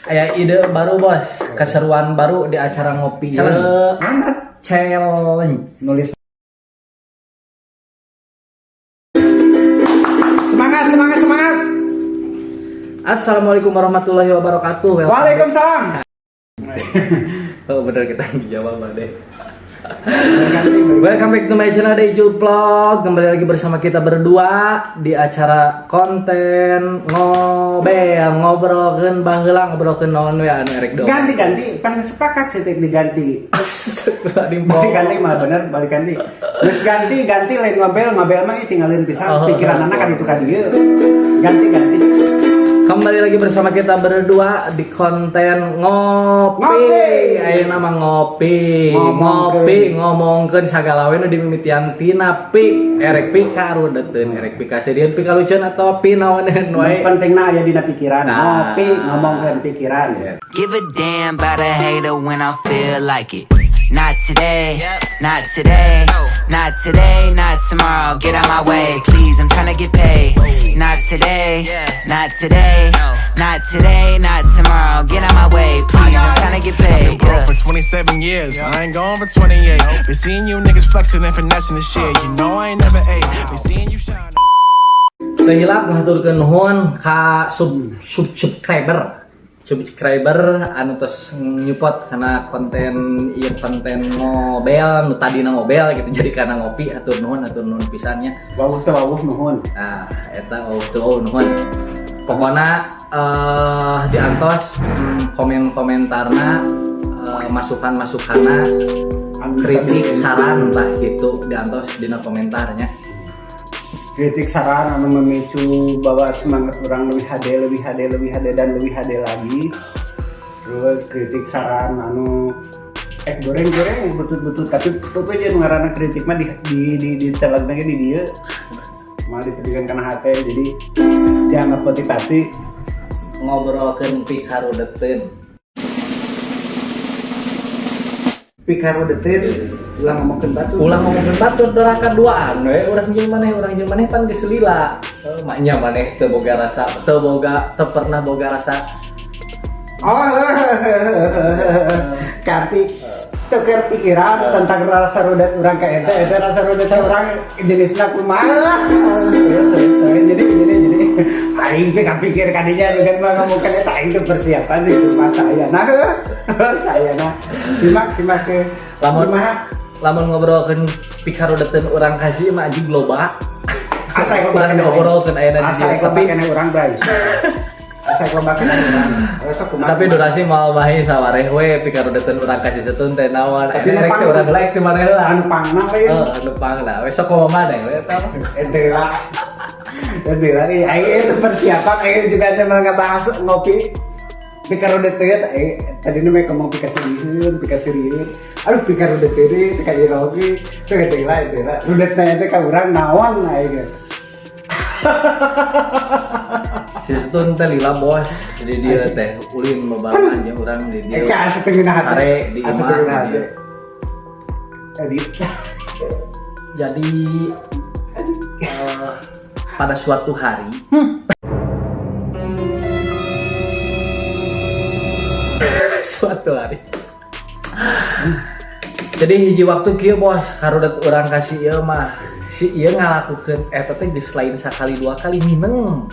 Aya ide baru, Bos, keseruan baru di acara ngopi. Challenge. Mana? Challenge. Nulis. Semangat, semangat, semangat. Assalamualaikum warahmatullahi wabarakatuh. Welcome. Waalaikumsalam. Oh, bener kita dijawab deh. Welcome back to my channel Dejul Vlog. Kembali lagi bersama kita berdua di acara konten ngobel, ngobrolkeun baheula, ngobrolkeun naon we anu erek dong. Ganti ganti, pan sepakat sih tek diganti. Astagfirullahaladzim. Balik ganti mah bener, balik ganti. Terus ganti ganti lain ngobel, ngobel mah ih tinggalin pisan Oh, pikiran anak kan itu kan ieu. Ganti ganti. Kembali lagi bersama kita berdua di konten ngopi. Ngopi. Ayeuna mah ngopi. Ngomongkeun. Ngopi ngomongkeun sagala we nu dimimitian tina pi, erek pi karudeteun, erek pi kasedian, pi kaluceun atau pi naoneun wae. Pentingna aya dina pikiran. Nah. Ngopi ngomongkeun pikiran. Give a damn about a hater when I feel like it. Not today, not today, not today, not tomorrow. Get out my way, please. I'm tryna get paid. Not today, not today, not today, not tomorrow. Get out my way, please. I'm tryna get paid. Been broke Yeah. for 27 years. I ain't gone for 28. Been seeing you niggas flexing and finessing the shit. You know I ain't never ate. Been seeing you shine. Teu hilap ngahaturkeun nuhun ka sub sub subscriber subscriber anu tos nyupport karena konten ieu, konten ngobel nu tadina ngobel gitu jadi karena ngopi. Atur nuhun, atur nuhun pisan nya. Wawuh teh wawuh nuhun. Nah, eta wawuh teu wawuh nuhun. Pokokna diantos komen-komentarna, masukan-masukanna, Anu bisa kritik, bikin saran tah gitu diantos dina komentarnya. Kritik saran anu memicu bahwa semangat orang lebih HD, lebih HD, lebih HD, dan lebih HD lagi. Terus kritik saran anu goreng goreng butut-butut, tapi pokoknya nu ngaranna kritik mah di teleg di dieu mah ditepikan kana hate, jadi jangan motivasi. Ngobrolkeun pikarudeteun. Pikarudeteun, ulah ngomongkeun batur. Ulah ngomongkeun batur, doraka duaan we urang jeung maneh, urang jeung maneh pan geus lila. Eh, maknya maneh teu boga rasa, teu boga, teu pernah boga rasa. Oh, ganti tuker pikiran tentang rasa rudet urang ke ente, ente rasa rudet urang jenisnya kumaha. Jadi aing teh kapikir kadinya juga mah ngomongkeun eta, aing teh persiapan sih rumah saya. Nah, saya nah simak simak ke Lamun kumaha? Lamun ngobrolkeun pikarudeteun urang kasih mah anjing loba. Asa Urang diobrolkeun ayeuna di asa dieu. Tapi keneh urang, Bray. Asa loba keneh urang. Sok kumaha? Tapi durasi mau bahi sawareh we pikarudeteun urang kasih setun teh naon. Tapi Ayeuna rek nu teh urang like di mana heula. Anu pangna lain. Heeh, anu pangna. We sok kumaha maneh we eta mah. Ente lah. Ente lah. Iya, aing itu persiapan aing juga teh mah ngabahas ngopi pikarudeteun aing tadi nu mah ngomong pikaserieuheun, pikaserieuheun. Aduh, pikarudeteun, pikairauki. Sok ente lah, ente lah. Rudetna ente ka urang naon aing. Si Setun teh lila, Bos. Jadi dia teh ulin bebarengan jeung urang di dieu. Eka asa teu ngeunah hate. Sare di Asa imah teu ngeunah di hate. dieu. Edit. Jadi pada suatu hari, suatu hari, jadi hiji waktu kieu, Bos, karudet urang kasih ieu mah si ieu ngalakukeun eta teh geus lain sakali dua kali, mineng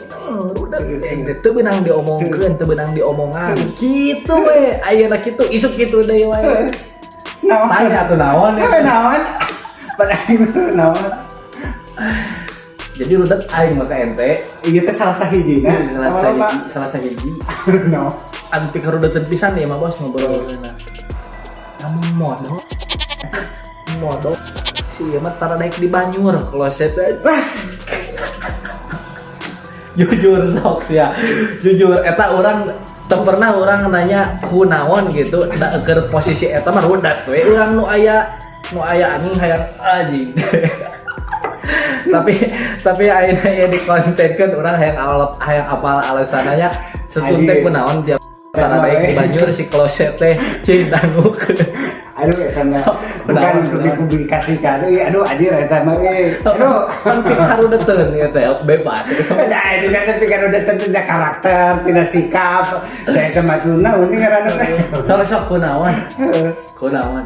mineng rudet teh teu beunang diomongkeun, teu beunang diomongan kitu we. Ayeuna kitu, isuk kitu deui wae. Naon? Tanya atuh naon Eh, ya. Naon? Pada aing naon? Jadi rudet aing mah ka ente. Ieu teh salah sahijina. Salah sahiji, salah sahiji. No. Anu pikarudeteun pisan ya mah, Bos, ngobrol. Namun modok modok si ieu mah tara daek di banyur kloset aja. Jujur sok sia, jujur eta urang teu pernah urang nanya kunaon gitu da keur posisi eta mah rudet we urang nu aya, nu aya anjing hayang anjing. Tapi ayeuna ya dikontenkeun urang hayang awal, hayang apal alasannya setun teh Anjing. kunaon tiap tara daek di banyur si kloset teh cing dangukeun. Aduh, eta mah bukan Kunaon, untuk kunaon. Dipublikasikan euy. Aduh, anjir, eta mah euy. Aduh. Kan pikarudeteun ieu teh bebas. Nah, itu kan, tapi kan udah tentunya karakter, tidak sikap. Da eta mah tuh naon ini ngaranna teh. Sok sok, kunaon? Kunaon?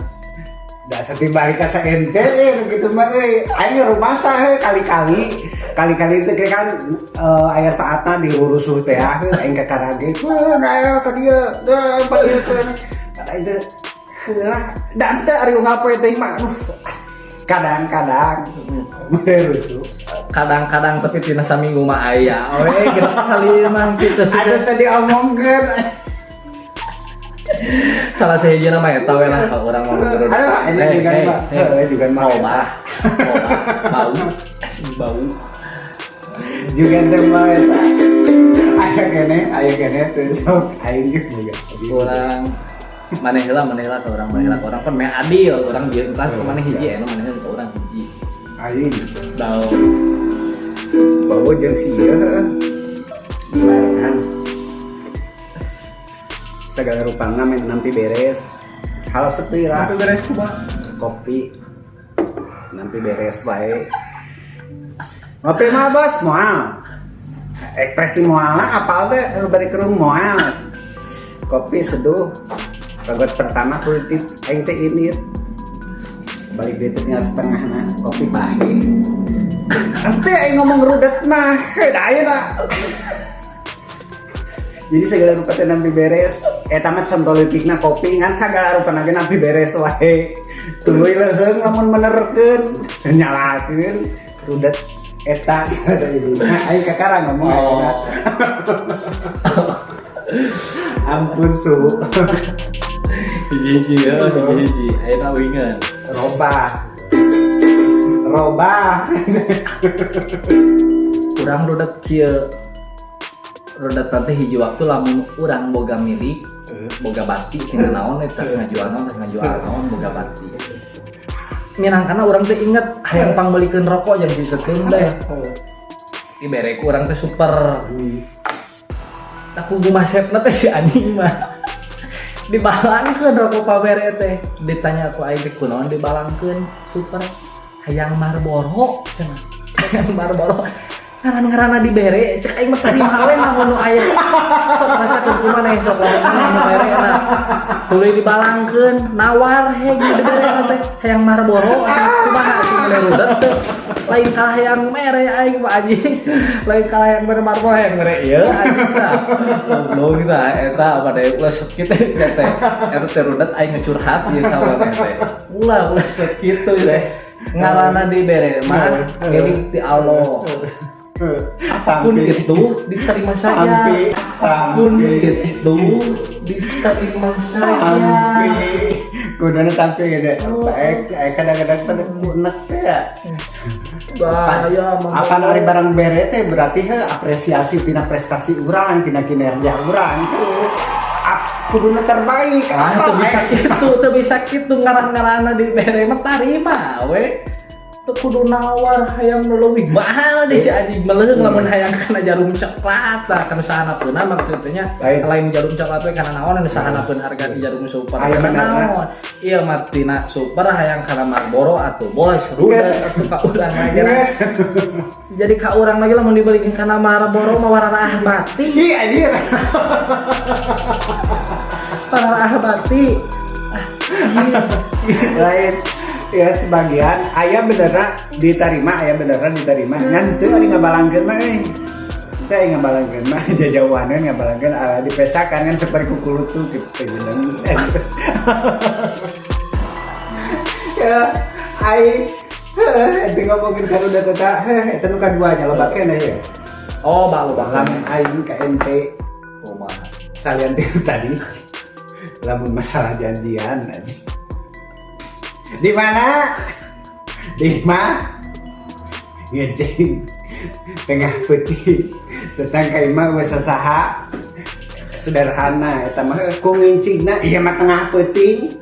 Da balik ka ente gitu mah euy. Aing rumasa heuh kali-kali. Kali-kali itu kayak kan aya saatna dirurusuh teh ah heuh aing ka karage. Heuh, nah ka dieu, da empat ieu teh. Kata itu heula da teu ari unggal poe teh mah, aduh. Kadang-kadang mun rusuh. Kadang-kadang, tapi tina saminggu mah aya we gitu kali mah gitu. Aduh, tadi omongkeun. Salah sahiji mah eta we lah kalau urang mau ngerudet. Aduh, ini juga mah. Heuh, juga mah. Loba. Loba. Bau. Asli bau. Juga teh mah eta. Aya keneh teh sok aing juga. Urang maneh heula, maneh heula ke urang, maneh heula ke urang, kan meh adil urang bieu entas ke maneh hiji, anu maneh ke urang hiji. Aing Bau. Bau jeung si ieu barengan segala rupana main nampi beres hal sepi lah. Sampai beres kumaha? Kopi nampi beres wae, ngopi mah bos moal, ekspresi moal lah, apal teh anu bari kerung moal. Kopi seduh bagot pertama kulit aing teh ini balik dia teh tinggal setengah. Nah, kopi bahe. Nanti aing ngomong rudet mah da ayeuna jadi segala rupa teh nampi beres. Eta mah contoh leutikna kopi, ngan segala rupa ge nampi beres wae, tuluy leuheung lamun menerkeun nyalakeun rudet eta. Nah, aing kakara ngomong ayeuna. Ampun su. Hiji-hiji ya, hiji-hiji. Ayeuna wingan. Robah robah. Urang rudet kieu. Rudet teh hiji waktu lamun urang boga milik, boga bati tina naon eta, tas ngajual naon, tas ngajual naon, boga bati. Minangkana urang teh inget hayang pangmeulikeun rokok jeung si Setung teh. Dibere ku urang teh super. Aku gumasepna teh si anjing mah. Dibalangkeun rokok pabere teh. Ditanya ku aing teh, kunaon dibalangkeun super? Hayang Marlboro cenah. Hayang Marlboro. Ngaran-ngaranna dibere, cek aing mah tarima we mah nu aya. Sok rasakeun kumaha sok lamun nu mere na. Tuluy dibalangkeun, nawar heg nu dibere teh. Hayang Marlboro cenah, kumaha sih mere rudet teu? Lain kalah hayang mere aing mah, anjing. Lain kalah hayang mere Marlboro, hayang mere ieu anjing tah. Goblok tah eta pada ulah kitu teh. Eta teh rudet aing ngecurhat ieu ka maneh teh. Ulah ulah sakitu teh. Ngaranna dibere mah milik ti Allah. Apapun itu diterima saja. Tampi, Apapun tampi. Itu diterima saja. Tampi kuduna tampi gitu baik eh, kadang-kadang pada kunek teh ya. Bahaya mah. Apa ari barang bere teh berarti he apresiasi tina prestasi urang, tina kinerja urang heuh. Kuduna terbaik. Ah, apa teu bisa eh. kitu, teu bisa kitu, ngaran-ngaranna dibere mah tarima we. Teu kudu nawar hayang nu leuwih mahal di si anjing meleuheung lamun hayang kana jarum coklat tah kana sahanapeunna maksudnya. Lain. Lain jarum coklat we, kana naon anu sahanapeun harga di jarum super Aya kana benerna. Naon ieu mah tina super hayang kana Marlboro atuh bos, rudet Geus. Atuh ka urang lagi. Geus. Jadi ka urang lagi lamun dibalikin kana Marlboro mah wararah bati. Ih, anjir. Wararah bati. Lain ya, sebagian aya benerna diterima, aya benerna diterima, ngan teu ari ngabalangkeun mah euy. Teu ari ngabalangkeun mah jajauhaneun ngabalangkeun ala dipesakan kan seperti kukulutu gitu jeneng ya ai heuh. Ente ngomongin karudet eta heuh, eta nu kadua nya, loba keneh ya. Oh, balu bakal. Lamun aing ka ente Kumaha? Salian ti tadi, lamun masalah janjian aja, di mana, di mana ngeceng tengah peuting tentang ka imah geus saha, sederhana eta mah ku ngincigna ieu mah tengah peuting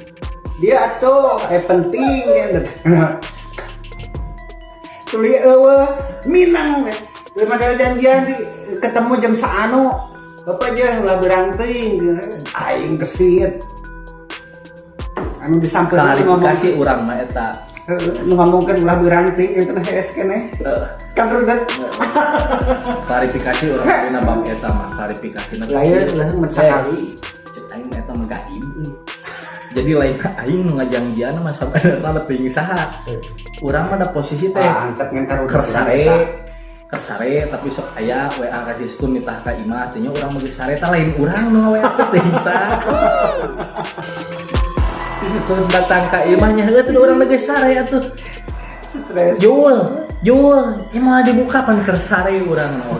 dia atuh penting kan tuluy eueuh minang we. Tuluy model janjian di ketemu jam saanu, bapak aja ulah beurang teuing, aing kesit. Anu disampeurkeun ngomong. Klarifikasi urang mah eta. Heuh, nu ngomongkeun ulah beurang teuing eta hees keneh. Kan rudet. Klarifikasi urang dina bab eta mah, klarifikasi. Lah ieu leuh mun sakali. Cek aing mah eta mah gaib euy. Jadi lain aing nu ngajangjian mah sabenerna teuing saha. Urang mah da posisi teh Ah, antep ngan karudet. Keur sare, keur sare, tapi sok aya WA ka si Stun nitah ka imah teh nya, urang mah geus sare tah, lain urang nu WA teh, teuing saha. Si Stun datang ka imahnya, heueuh tuh urang geus sare atuh. Stres. Jul, Jul, ini malah dibuka, pan keur sare urang mah.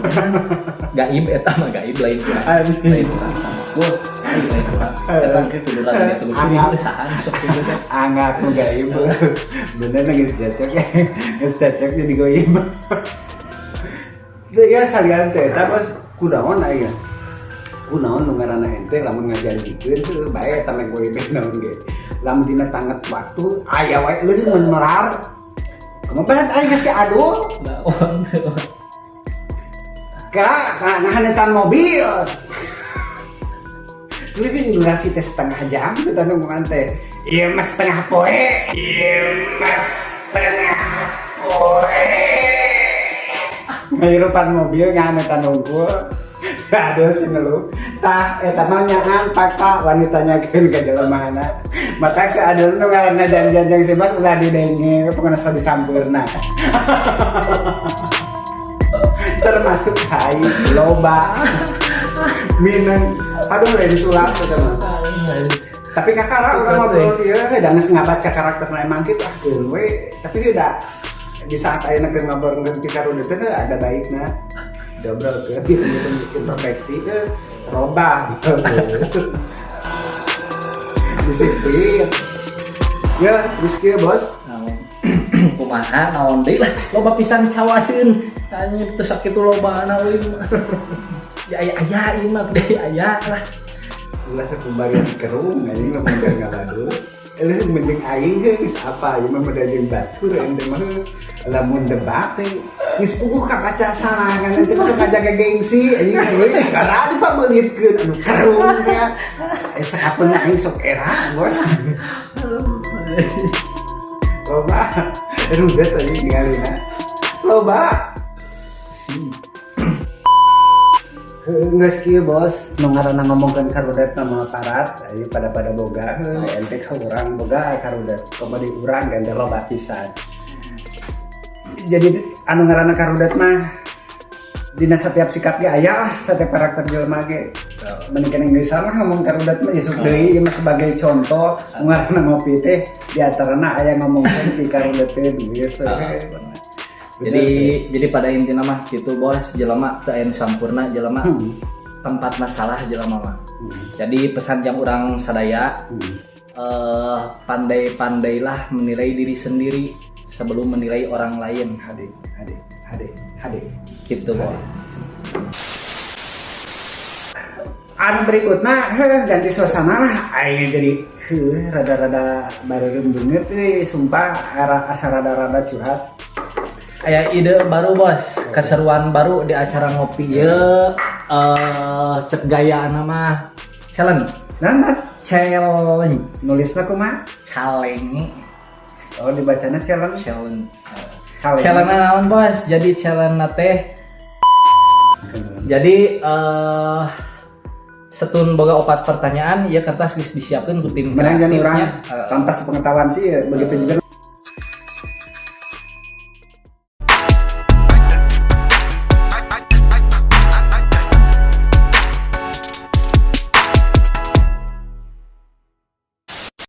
Gaib eta mah, gaib, lain urang. Anjing. Lain urang. Wah, lain lain urang. Eta ge kudu lagi ditelusuri saha sok kitu teh. Anggap nu gaib. Bener geus cocok, geus cocok jadi goib. Teu ya, salian teh eta, Bos, kunaon aya? Kunaon nu ngaranna ente lamun ngajanjikeun teu bae eta mah goib naon ge. Lamun dina tangget waktu aya wae leuh mun melar. Kumaha aing si Adul Naon? Ka ka ngahanetan mobil. Lebih durasi teh setengah jam kita nungguan teh. Iya mas setengah poe. Iya mas setengah poe. Ngahirupan mobil ngahanetan unggul. Aduh, cenah lu. Tah eta mah nyaan fakta wanitanya keun ka jelemana. Matak si Adul nu ngaranna janjian jeung si Bas ulah didenge, pokona sa disampeurna. Termasuk hai loba mineng, aduh, lain sulap eta mah, tapi kakara urang ngobrol ieu da geus ngabaca karakterna emang kitu, ah keun we, tapi da di saat ayeuna keur ngobrol ti karudet teh ada baikna diobrolkeun gitu gitu, introspeksi ke robah disiplin ya. Terus kieu, Bos. Naon? Kumaha, naon deui lah, loba pisan cawateun tanya teu sakitu lobana euy mah. Ya aya aya ieu mah gede aya lah. Ulah sakubar yang kerung anjing lamun keur ngabadu. Eueuh mending aing ge geus apa ieu mah model jeung batur ente mah lamun debat teh geus puguh kabaca salah kan ente mah ngajaga gengsi anjing, terus segala dipabeulitkeun anu kerung teh eh sakapeun aing sok era, Bos. Loba rudet anjing ningalina loba. Geus kieu, Bos, nu ngaranna ngomongkeun karudet mah parat, ieu pada pada boga heuh, ente ka urang boga karudet, komo di urang ente loba pisan. Jadi anu ngaranna karudet mah dina setiap sikap ge aya lah, setiap karakter jelema ge. Mending keneh geus lah ngomong karudet mah isuk deui, ieu mah sebagai contoh nu ngaranna ngopi teh di antarana aya ngomongkeun ti karudet teh geus. Ah, bener. Jadi pada intinya mah gitu, Bos, jelema teu aya nu sampurna, jelema tempatna salah jelema mah. Jadi pesan yang urang sadaya, pandai-pandailah menilai diri sendiri sebelum menilai orang lain. Hade, hade, hade, hade. Gitu, Bos. Anu berikutnya, heh, ganti suasana lah. Aing jadi heuh rada-rada bareureum beungeut euy, sumpah era asa rada-rada curhat. Aya ide baru, Bos, keseruan baru di acara ngopi ieu, cek gaya mah challenge. Nah, nah, Challenge. Nulisna kumaha? Challenge. Oh, dibacana challenge. Challenge. Challenge. Challenge naon, Bos? Jadi challenge teh jadi setun boga opat pertanyaan ya, kertas geus disiapkeun ku tim Menang jangan kreatifnya. orang tanpa sepengetahuan sih ya, begitu juga.